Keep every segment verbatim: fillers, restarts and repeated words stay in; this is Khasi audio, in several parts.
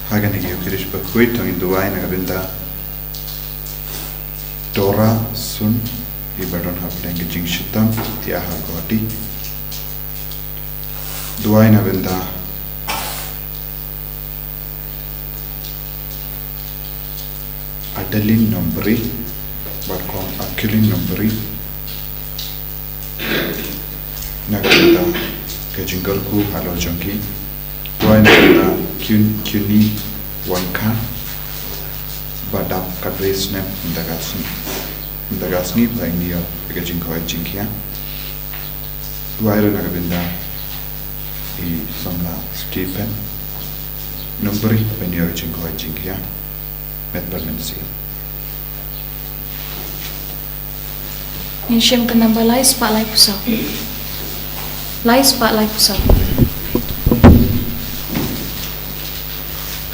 Ha kane ka Eucharist bakhuid to ngin duwai na ka bynta Dora Sun, iba don hapdeng ka jingshitom, ïa ha Guwahati. Duwai na ka bynta Adeline Nombri, bad kong Aquilin Nombri, na ka bynta ka jingkyrkhu halor jong ki. Duwai na ka bynta Kyun, Kyuni Wankha, ba dap khatlai snem mynta ka sngi, mynta ka sngi ba ngi ïoh ïa ka jingkoit jingkhiah. Duwai ruh na ka bynta i samla Stephen Nombri, ba ngi ïoh ïa ka jingkoit jingkhiah. Met bad mynsiem. Ngin shim ka namba lai spah lai phew saw. Lai spah lai phew saw.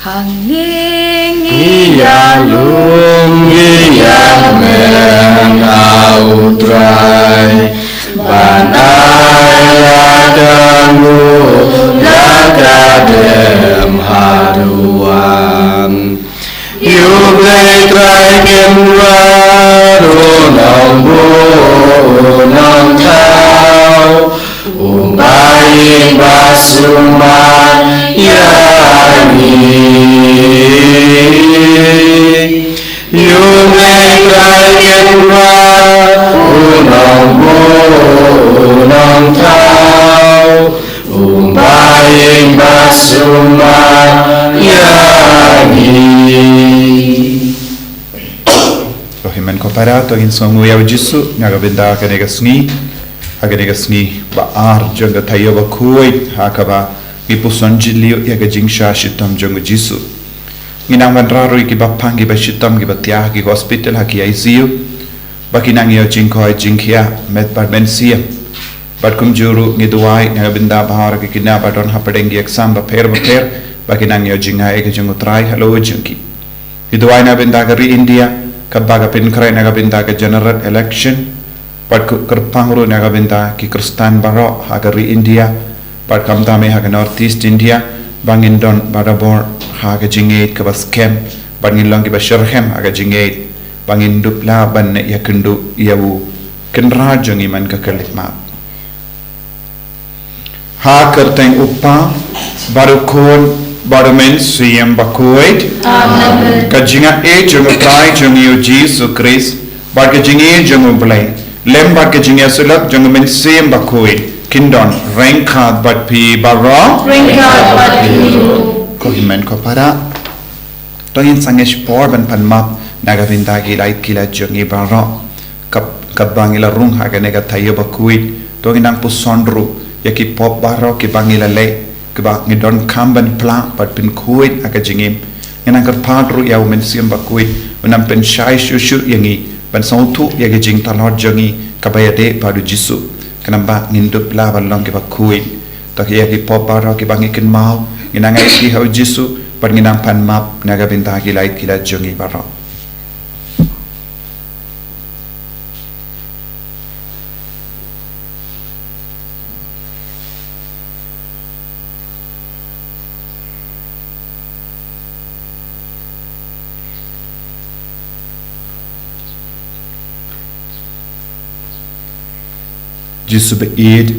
Hangne ngi ïalum ngi ïamen ha U Trai, ban ai la ka nguh la ka dem haduh wan. Ïa U Blei Trai Kynrad u nongbuh u nongthaw, u ba ïeit ba sumar ïa ngi. Ïa U Blei Trai Kynrad u nongbuh u nongthaw, u ba ïeit ba sumar ïa ngi. Ko hynmen ko para, to ngin sngewnguh ïa U Jisu na ka bynta kane ka sngi, ha kane ka sngi ba ar jong ka taïew bakhuid, ha kaba ngi puson jylliew ïa ka jingshah shitom jong U Jisu. Ngi nang wanrah ruh ïa ki bapang, ki bashitom, ki ba thiah ha ki hospital, ha ki I C U, ba ki nang ïoh jingkoit jingkhiah met bad mynsiem. Bad kumjuh ruh ngi duwai na ka bynta baroh ki khynnah ba don hapdeng ki exam bapher bapher, ba ki nang ïoh jngai ïa ka jong U Trai halor jong ki. Ngi duwai na ka bynta ka ri India, kaba ka pynkhreh na ka bynta ka general election. Bad kyrpang ruh na ka bynta ki Khristan baroh ha ka ri India, bad khamtam eh ha ka North East India, ba ngin don barabor ha ka jingïeit kaba skhem, bad ngin long kiba shitrhem ha ka jingïeit, ba ngin dup lah ban ïakynduh ïa U Kynrad jong ngi man ka khyllipmat. Ha ka kyrteng U Kpa, bad U Khun, bad U Mynsiem Bakhuid. Amen. Ka jingïeit jong U Trai jong ngi U Jisu Khrist, bad ka jingïeit jong U Blei, lem bad ka jingïasyllok jong U Mynsiem Bakhuid, kin don ryngkat bad phi baroh. Ryngkat bad phi ruh. Ko hynmen ko para, to ngin sangeh shipor ban pan map na ka bynta ki lait ki lait jong ngi baroh, kab-, kaba ngi la rung ha kane ka taïew bakhuid. To ngin nang puson ruh ïa ki pop baroh kiba ngi la leh, kiba ngi donkam ban phla bad pynkhuid ha ka jingim. Ngin nang kyrpad ruh ïa U Mynsiem Bakhuid, un nang pynshai shuh shuh ïa ngi ban sngewthuh ïa ka jingtlot jong ngi kaba ïadei bad U Jisu, khnang ba ngin dup lah ban long kiba khuid. To ïa ki pop baroh kiba ngi kynmaw, ngin nang ai ki ha U Jisu, bad ngin nang pan map na ka bynta ki lait ki lait jong ngi baroh. Jisu ba ïeit,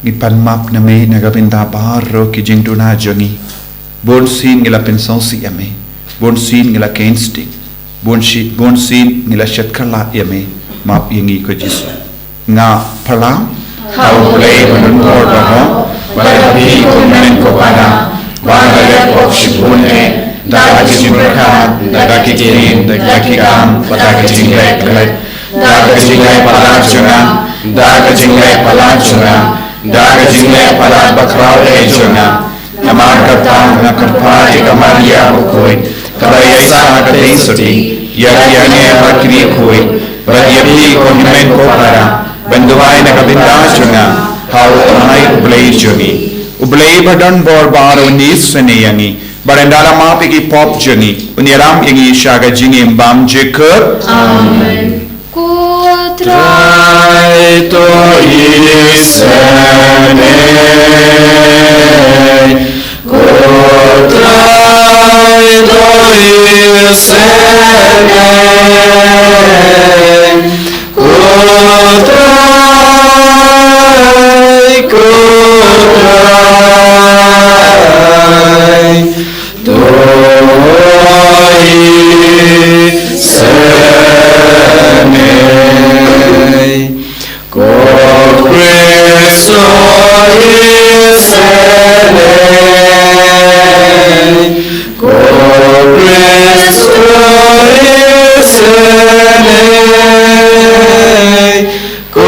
ngi pan map na me na ka bynta baroh ki jingduna jong ngi. Bunsien ngi la pynsngewsih ïa me, bunsien ngi la keiñ sting, bunsi-, bunsien ngi la shet kylla ïa me. Map ïa ngi ko Jisu. Nga phla ha U Blei ba don bor baroh, bad ha phi ko hynmen ko para, ba nga la leh pop shibun eh, da ka jingpyrkhat, da ka ktien, da ka kam, bad da ka jingleh klet. Da ka jingleh palat jong nga, da ka jingleh palat jong nga, da ka jingleh palat bakhraw eh jong nga. Namar kata nga kyrpad ïa ka Maria bakhuid, kaba ïaisah ha ka dei sotti, ïa ki angel bad ki riewkhuid, bad ïa phi ko hynmen ko para, ban duwai na ka bynta jong nga ha U Trai U Blei jong ngi. U Blei ba don bor baroh un isynei ïa ngi, bad ynda la map ïa ki pop jong ngi, un ïalam ïa ngi sha ka jingim bymjukut. Amen. Ko Trai to isynei, ko Trai Ko Trai, ko Trai, to ïeit sngewbha. Ko Khrist, to ïeit sngewbha. Ko Khrist, to ïeit sngewbha. Ko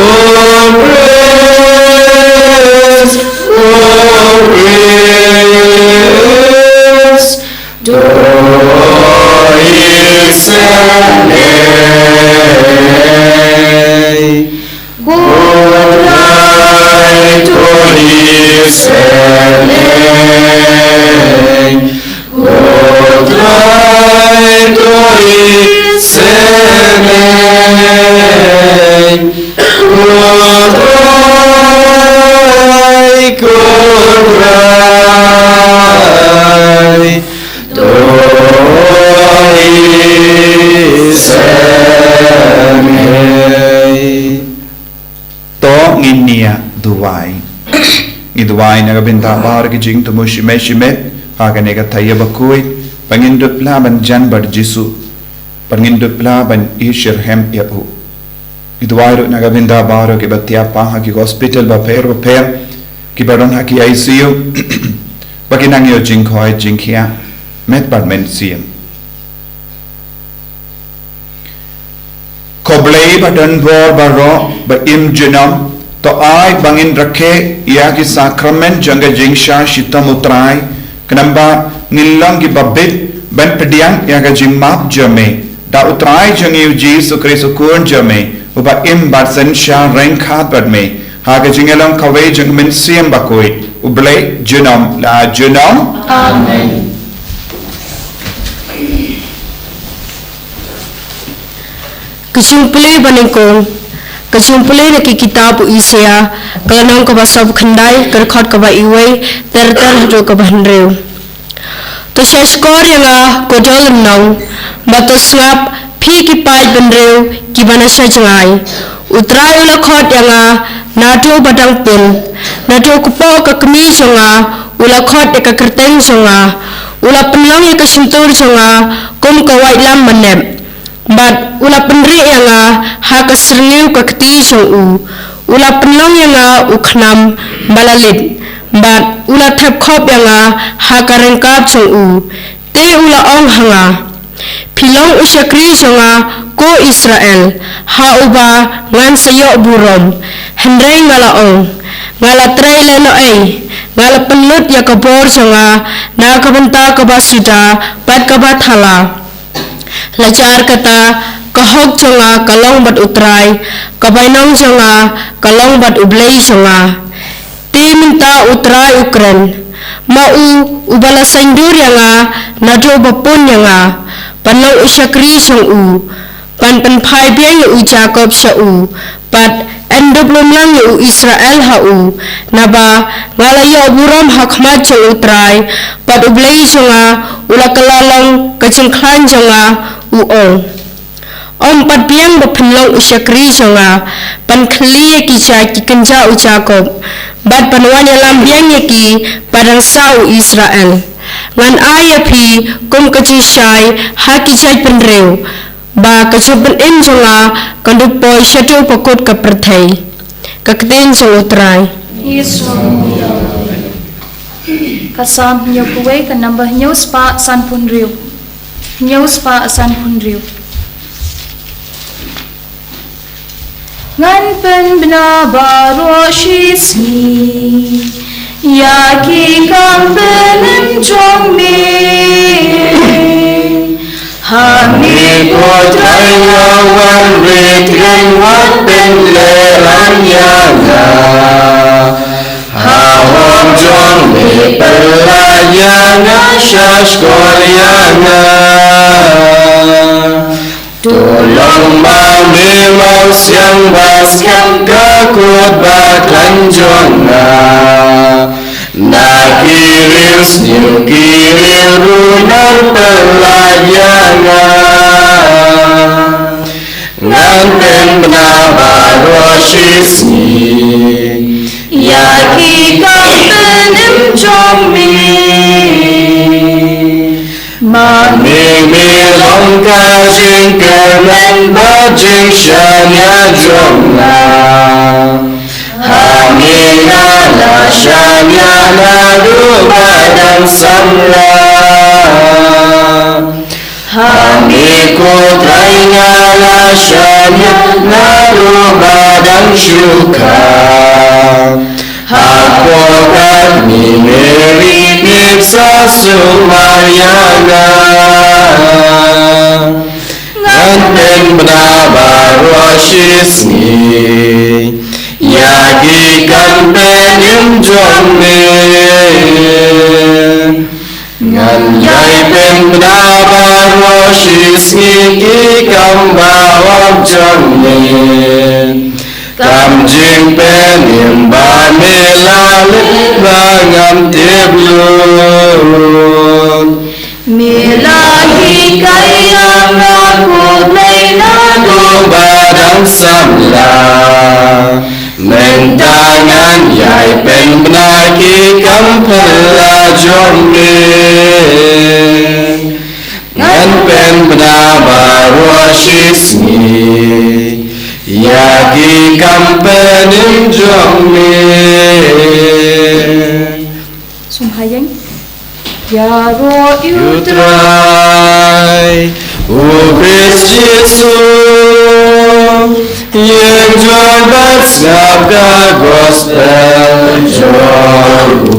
Khrist, ko Khrist, to ïeit sngewbha. Ko Trai, to ïeit sngewbha. Ko Trai, to ïeit sngewbha. Ko Trai, ko Trai, to ïeit sngewbha. To ngin ïa duwai. Ngi duwai na ka bynta baroh ki jingthmu shimet shimet ha kane ka taïew bakhuid, ba ngin dup lah ban jan bad Jisu, ba ngin dup lah ban ïashitrhem ïa u. Ngi duwai ruh na ka bynta baroh kiba thiah pang ha ki hospital bapher bapher, kiba don ha ki I C U, ba ki nang ïoh jingkhoi jingkhiah met bad mynsiem. Ko Blei ba don bor baroh, ba im junom, to ai ba ngin rakhe ïa ki sakramen jong ka jingshah shitom U Trai, khnang ba ngin long kiba bit ban pdiang ïa ka jingmap jong me da U Trai jong ngi U Jisu Khrist U Khun jong me, uba im bad synshar ryngkat bad me ha ka jingïalong kawei jong U Mynsiem Bakhuid, U Blei junom la junom. Amen. Ka jingpule banyngkong. Ka jingpule na ki kitab u Isaïah, ka lynnong kaba sawphew khyndai, ka dkhot kaba wei ter ter haduh kaba hynriew. To shahshkor ïa nga, ko dewlynnong nong, bad to sngap, phi ki paid bynriew kiba na sha jngai. U Trai u la khot ïa nga naduh ba dang pun, naduh kpoh ka kmie jong nga u la khot ïa ka kyrteng jong nga. U la pynlong ïa ka shyntur jong nga kum ka waitlam ba nep, bad u la pynrieh ïa nga ha ka syrngiew ka kti jong u. U la pynlong ïa nga u khnam ba la leit, bad u la thep khop ïa nga ha ka ryngkat jong u. Te u la ong ha nga, phi long u shakri jong nga, ko Israel, ha uba ngan sa ïoh burom. Hynrei nga la ong, nga la trei lehnohei, nga la pynlut ïa ka bor jong nga na ka bynta kaba suda bad kaba thala. La jar kata, ka hok jong nga ka long bad U Trai, ka bainong jong nga ka long bad U Blei jong nga. Te mynta U Trai u kren, ma u uba la saiñdur ïa nga naduh ba pun ïa nga, ban long u shakri jong u, ban pynphai biang ïa u Jakob sha u, bad yn dup lumlang ïa u Israel ha u. Naba nga la ïoh burom ha khmat jong U Trai, bad U Blei jong nga u la kylla long ka jingkhlaiñ jong nga, u ong. Ym pat biang ba phin long u shakri jong nga, ban khyllie ïa ki jait ki kynja u Jakob, bad ban wan ïalam biang ïa ki ba dang sah u Israel. Ngan ai ïa phi kum ka jingshai ha ki jait bynriew, ba ka jingpynim jong nga kan dup poi shaduh ba kut ka pyrthei. Ka ktien jong U Trai. Ka Salm hynñiew phew wei, ka number hynñiew spah sanphew hynriew. Hynñiew spah sanphew hynriew. Ngan pynbna baroh shisngi ïa ki kam pynim jong me. Hangne ko Trai nga wan rit, ngan wan pynlehrain ïa nga. Ha hok jong me pynlait ïa nga, shahshkor ïa nga. To long ma me mawsiang ba skhem ka kut ba khlaiñ jong nga. Na ki riewsniew ki riewrunar pynlait ïa nga. Ngan pynbna baroh shisngi ïa ki kam pynim jong me. Ma me me long ka jingkyrmen bad jingshaniah jong nga. Ha me nga la shaniah naduh ba dang samla. Ha me ko Trai nga la shaniah naduh ba dang shu kha. Hapoh katni Mary phi sa sumar ïa nga. Ngan pynbna baroh shisngi ïa ki kam pynim jong me. Ngan ïai pynbna baroh shisngi ki kam baroh jong me. Kam jingpynim ba me la leh ba ngam tip lut. Me la hikai ïa nga ko Blei naduh ba dang samla. Mynta ngan ïai pynbna ki kam phylla jong me. Ngan pynbna baroh shisngi ïa ki kam pynim jong me. Sum ha ïing. Ïaroh ïa u Trai, u Khrist Jisu, ïeng jong bad sngap ka gospel jong u.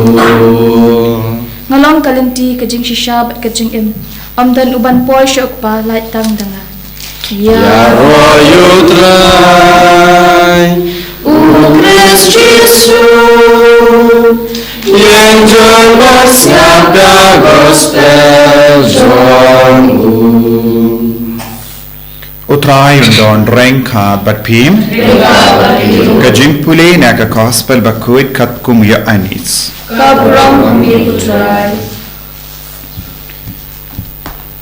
Nga long ka lynti, ka jingshisha bad ka jingim. Ym don uban poi sha u Kpa lait tang da nga. Ïaroh ïa u Trai, u Khrist Jisu, ïeng jong bad sngap ka gospel jong u. U Trai un don ryngkat bad phi. Ka jingpule na ka gospel bakhuid katkum u Ïoannis. Ka burom ïa u Trai.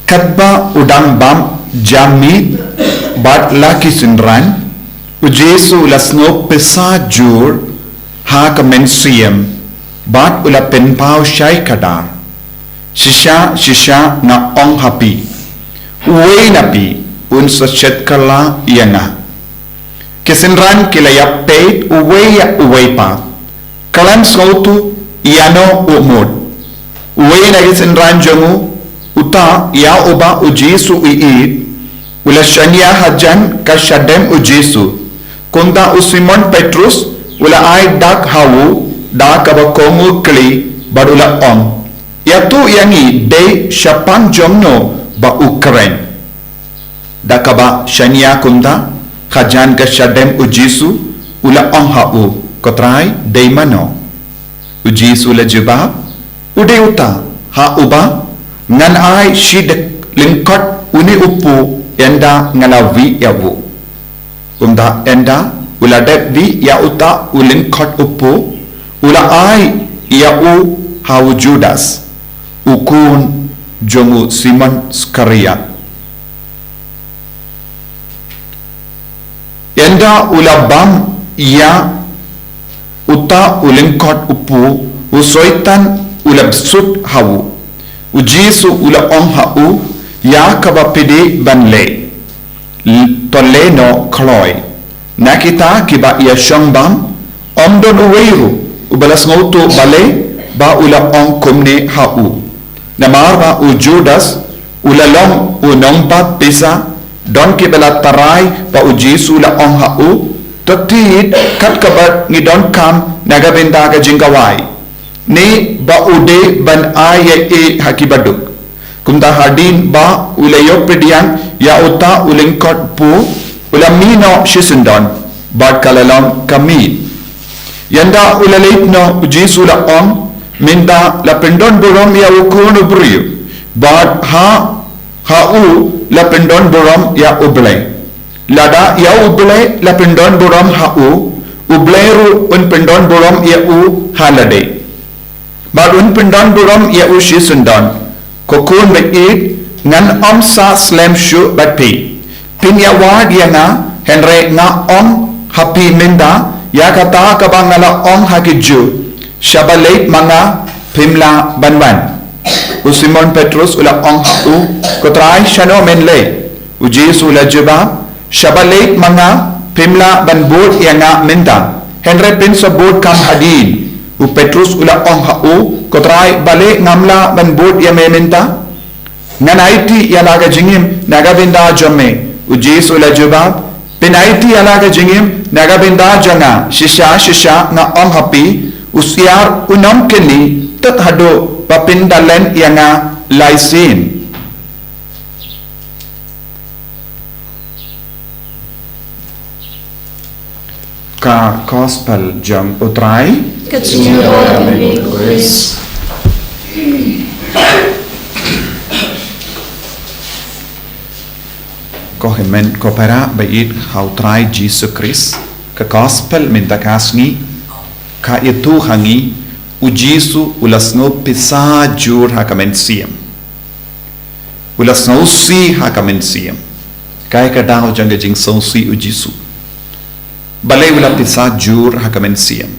Katba u dang bam jam miet bad la ki synran, u Jisu u la sngew pisa jur ha ka mynsiem bad u la pynpaw shai khadar. Shisha, shisha nga ong ha phi, uwei na phi un sa shet kylla ïa nga. Ki synran ki la ïapeit uwei ïa uwei pat, khlem sngewthuh ïano u mut. Uwei na ki synran jong u, uta ïa uba u Jisu u ïeit, u la shaniah hajan ka shadem u Jisu. Kumta u Simon Petrus u la ai dak ha u da kaba kohnguh khlieh bad u la ong, ïathuh ïa ngi dei shaphang jongno ba u kren. Da kaba shaniah kumta hajan ka shadem u Jisu u la ong ha u, ko Trai, dei mano? U Jisu u la jubab, u dei uta ha uba ngan ai shi dek lyngkot une u puh ynda nga la wih ïa u. Kumta ynda u la dep wih ïa uta u lyngkot u puh, u la ai ïa u ha u Judas, u khun jong u Simon Iskariot. Ynda u la bam ïa uta u lyngkot u puh, u Soitan u la bsut ha u. U Jisu u la ong ha u, ïa kaba phi dei ban leh, to leh noh khlaiñ. Na kita kiba ïashong bam, ym don uwei ruh uba la sngewthuh balei ba u la ong kumne ha u. Namar ba u Judas u la long u nongbat pisa, don kiba la tharai ba u Jisu u la ong ha u, to thied kat kaba ngi donkam na ka bynta ka jingkhawai. Ne ba u dei ban ai ïa i ha kiba duk. Kumta hadien ba u la ïoh pdiang ïa uta u lyngkot puh, u la mih noh shisyndon bad ka la long ka miet. Ynda u la leit noh u Jisu u la ong, mynta la pyndon burom ïa u Khun u briew, bad ha, ha u la pyndon burom ïa U Blei. Lada ïa U Blei la pyndon burom ha u, U Blei ruh un pyndon burom ïa u ha lade. Bad un pyndon burom ïa u shisyndon. Ko khun ba ïeit, ngan ym sah slem shuh bad phi. Phin ïa wad ïa nga, hynrei nga ong ha phi mynta, ïa kata kaba nga la ong ha ki Jiw, shaba leit ma nga, phim lah ban wan. U Simon Petrus u la ong ha u, ko Trai, shano men leit? U Jisu u la jubab, shaba leit ma nga, phim lah ban bud ïa nga mynta, hynrei phin sa bud kham hadien. U Petrus u la ong ha u, ko Trai, balei ngam lah ban bud ïa me mynta? Ngan aiti ïa la ka jingim na ka bynta jong me. U Jisu u la jubab, phin aiti ïa la ka jingim na ka bynta jong nga. Shisha shisha nga ong ha phi, u syiar unym kynni tat haduh ba phin da len ïa nga lai sien. Ka Gospel jong u Trai. Ka jingïarap ïa me, ko Khrist. Ko hynmen ko para ba ïeit ha u Trai Jisu Khrist. Ka Gospel mynta ka sngi ka ïathuh ha ngi, u Jisu u la sngewpisa jur ha ka mynsiem. U la sngewsih ha ka mynsiem. Kaei ka daw jong ka jingsngewsih u Jisu? Balei u la pisa jur ha ka mynsiem?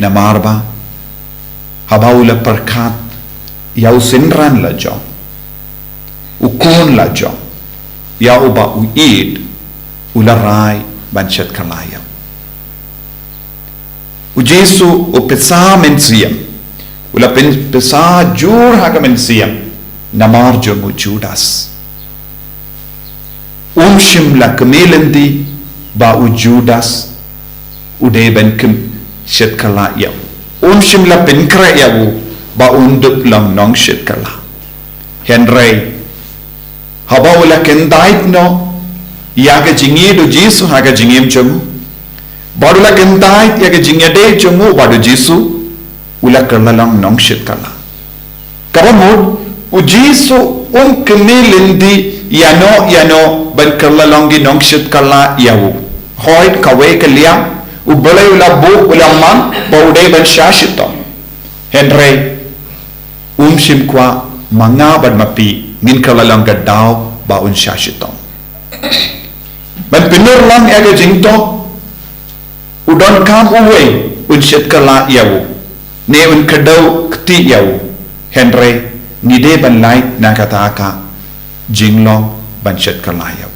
Namar ba haba u la pyrkhat ïa u synran la jong, u khun la jong, ïa uba u ïeit, u la rai ban shet kylla ïa u. U Jisu u pisa mynsiem, u la pin-, pisa jur ha ka mynsiem namar jong u Judas. Um shym la kmie lynti ba u Judas u dei ban khlem shet kylla ïa u. Um shym la pynkhreh ïa u ba un dup long nongshet kylla. Hynrei haba u la kyntait noh ïa ka jingïeit u Jisu ha ka jingim jong u, bad u la kyntait ïa ka jingïadei jong u bad u Jisu, u la kylla long nongshet kylla. Kaba mut, u Jisu um kmie lynti ïano ïano ban kylla long ki nongshet kylla ïa u. Hooid, kawei ka liang, U Blei u la buh, u la mang ba u dei ban shah shitom. Hynrei um shym kwah ma nga bad ma phi ngin kylla long ka daw ba un shah shitom. Ban pynurlong ïa ka jingthoh, u donkam uwei un shet kylla ïa u, ne un kdew kti ïa u. Hynrei ngi dei ban lait na kata ka jinglong ban shet kylla ïa u.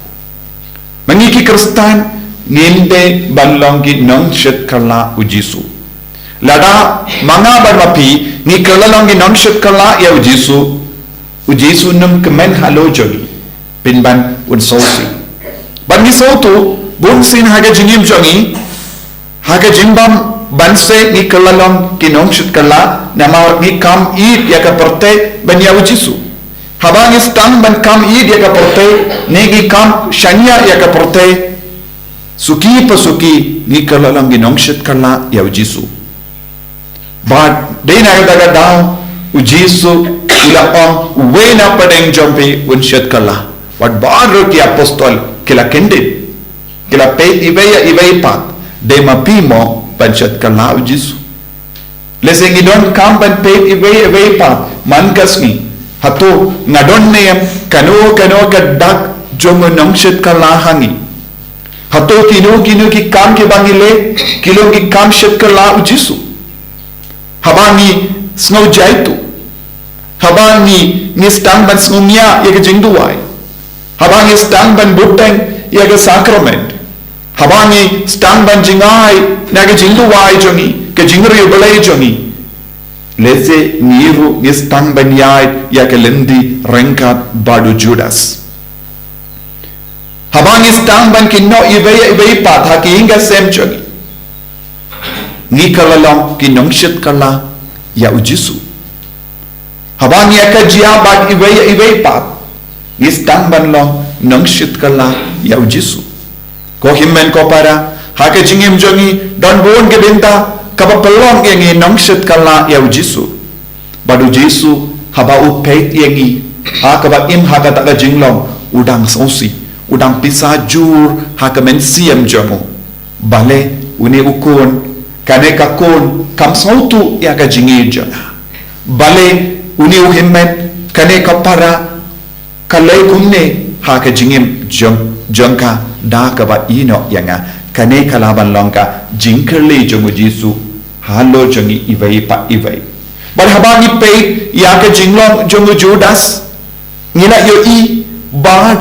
Ma ngi ki Khristan ngim dei ban long ki nongshet kylla u Jisu. Lada ma nga bad ma phi ngi kylla long ki nongshet kylla ïa u Jisu, u Jisu um kmen halor jong ngi, pynban un sngewsih. Bad ngi sngewthuh, bunsien ha ka jingim jong ngi, ha ka jingbym bun seh ngi kylla long ki nongshet kylla namar ngi kam ïeit ïa ka pyrthei ban ïa u Jisu. Haba ngi sdang ban kam ïeit ïa ka pyrthei, ne ngi kam shaniah ïa ka pyrthei, suki pa suki ngi kylla long ki nongshet kylla ïa u Jisu. Bad dei na kata ka daw u Jisu u la ong, uwei na pdeng jong phi un shet kylla. Bad baroh ki apostol ki la kyndit, ki la peit iwei ïa iwei pat, dei ma phi mo ban shet kylla u Jisu? Lehse ngi donkam ban peit iwei ïa iwei pat man ka sngi, hato nga don ne em kano kano ka dak jong u nongshet kylla ha ngi? Hato kino kino ki kam kiba ngi leh ki long ki kam shet kylla u Jisu? Haba ngi sngew jaituh, haba ngi, ngi sdang ban sngew ñiah ïa ka jingduwai, haba ngi sdang ban bteng ïa ka sakrament, haba ngi sdang ban jngai na ka jingduwai jong ngi, ka jingriewblei jong ngi, lehse ngi ruh ngi sdang ban ïaid ïa ka lynti ryngkat bad u Judas. Haba ngi sdang ban kynnoh iwei ïa iwei pat ha ki ïing ki sem jong ngi, ngi kylla long ki nongshet kylla ïa u Jisu? Haba ngi ïa ka jia bad iwei ïa iwei pat, ngi sdang ban long nongshet kylla ïa u Jisu? Ko hynmen ko para, ha ka jingim jong ngi don bun ki bynta kaba pynlong ïa ngi nongshet kylla ïa u Jisu. Bad u Jisu haba u peit ïa ngi ha kaba im ha kata ka jinglong, u dang sngewsih, u dang pisa jur ha ka mynsiem jong u. Balei une u khun, kane ka khun kam sngewthuh ïa ka jingïeit jong nga? Balei une u hynmen, kane ka para, ka leh kumne ha ka jingim jong, jong ka, da kaba ïehnoh ïa nga? Kane ka lah ban long ka jingkyrleh jong u Jisu halor jong ngi iwei pa iwei. Bad haba ngi peit ïa ka jinglong jong u Judas, ngi la ïohi ba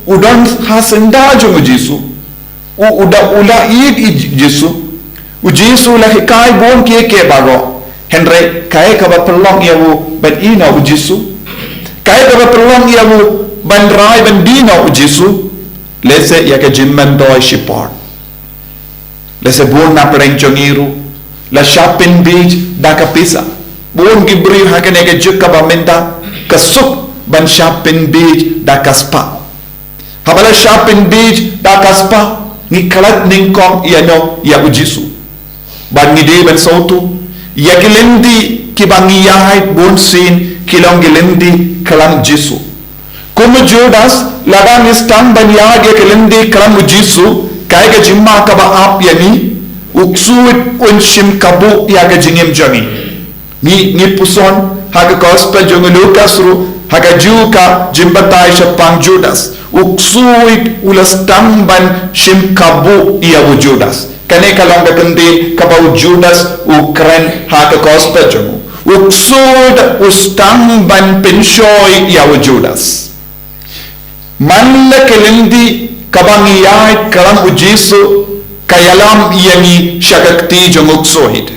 u don ha syndah jong u Jisu. U, u da, u la ïeit ïa u Jisu. U Jisu u la hikai bun kiei kiei baroh. Hynrei kaei kaba pynlong ïa u ban ïehnoh u Jisu? Kaei kaba pynlong ïa u ban rai ban die noh u Jisu? Lehse ïa ka jingmyntoi shipor. Lehse bun na pdeng jong ngi ruh la shah pynbiej da ka pisa. Bun ki briew ha kane ka juk kaba mynta ka suk ban shah pynbiej da ka spah. Haba la shah pynbiej da ka spah, ngi khlad nyngkong ïano? Ïa u Jisu. Bad ngi dei ban sngewthuh, ïa ki lynti kiba ngi ïaid bunsien ki long ki lynti khlem Jisu. Kum u Judas, lada ngi sdang ban ïaid ïa ki lynti khlem u Jisu, kaei ka jingma kaba ap ïa ngi? U Ksuid un shim kabu ïa ka jingim jong ngi. Ngi, ngi puson ha ka gospel jong u Lukas ruh, ha kajuh ka jingbatai shaphang Judas, u Ksuid u la sdang ban shim kabu ïa u Judas. Kane ka long ka kyntien kaba u Judas u kren ha ka gospel jong u. U Ksuid u sdang ban pynshoi ïa u Judas. Man la ki lynti kaba ngi ïaid khlem u Jisu ka ïalam ïa ngi sha ka kti jong u Ksuid.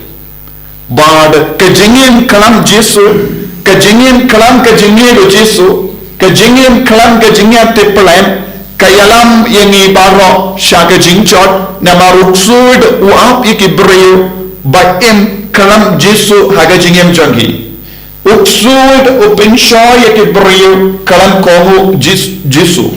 Bad ka jingim khlem Jisu, ka jingim khlem ka jingïeit u Jisu, ka jingim khlem ka jingïatiplem, ka ïalam ïa ngi baroh sha ka jingjot, namar u Ksuid u ap ïa ki briew ba im khlem Jisu ha ka jingim jong ki. U Ksuid u pynshoi ïa ki briew khlem kohnguh Jis-, Jisu.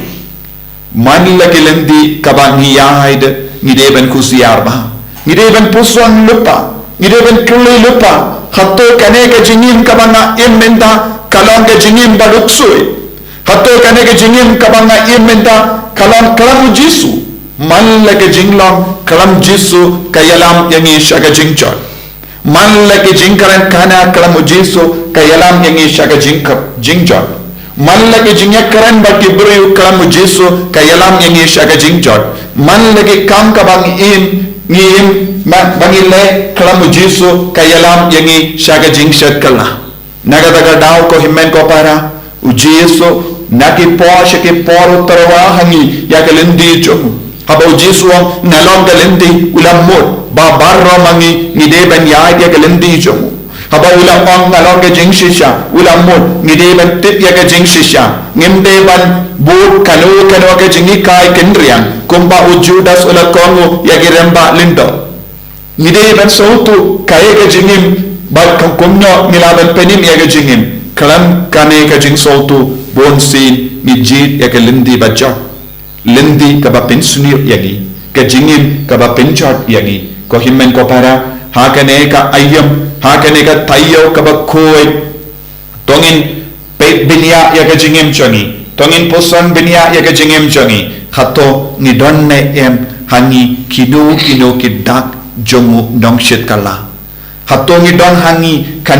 Man la ki lynti kaba ngi ïaid, ngi dei ban khusiar bha. Ngi dei ban puson lypa. Ngi dei ban kylli lypa. Hato kane ka jingim kaba nga im mynta ka long ka jingim bad u Ksuid? Hato kane ka jingim kaba nga im mynta ka long khlem u Jisu? Man la ka jinglong khlem Jisu ka ïalam ïa ngi sha ka jingjot. Man la ki jingkren khana khlem u Jisu ka ïalam ïa ngi sha ka jingkyrkhu, jingjot. Man la ki jingïakren bad ki briew khlem u Jisu ka ïalam ïa ngi sha ka jingjot. Man la ki kam kaba ngi im, ngi im, ba, ba ngi leh khlem u Jisu ka ïalam ïa ngi sha ka jingshet kylla. Na kata ka daw ko hynmen ko para, u Jisu na ki por sha ki por u tyrwa ha ngi ïa ka lynti jong u. Haba u Jisu u ong nga long ka lynti, u la mut ba baroh ma ngi ngi dei ban ïaid ïa ka lynti jong u. Haba u la ong nga long ka jingshisha, u la mut ngi dei ban tip ïa ka jingshisha. Ngim dei ban bud kano kano ka jinghikai kynriang kumba u Judas u la kohnguh ïa ki rangbah lyngdoh. Ngi dei ban sngewthuh kaei ka jingim bad ka kumno ngi lah ban pynim ïa ka jingim. Khlem kane ka jingsngewthuh bunsien ngi jied ïa ka lynti ba jot. Lynti kaba pynsniew ïa ngi, ka jingim kaba pynjot ïa ngi. Ko hynmen ko para, ha kane ka aïom, ha kane ka taïew kaba khuid, to ngin peit bniah ïa ka jingim jong ngi. To ngin puson bniah ïa ka jingim jong ngi. Hato ngi don ne em ha ngi kino kino ki dak jong u nongshit kylla? Hato ngi don ha ngi ka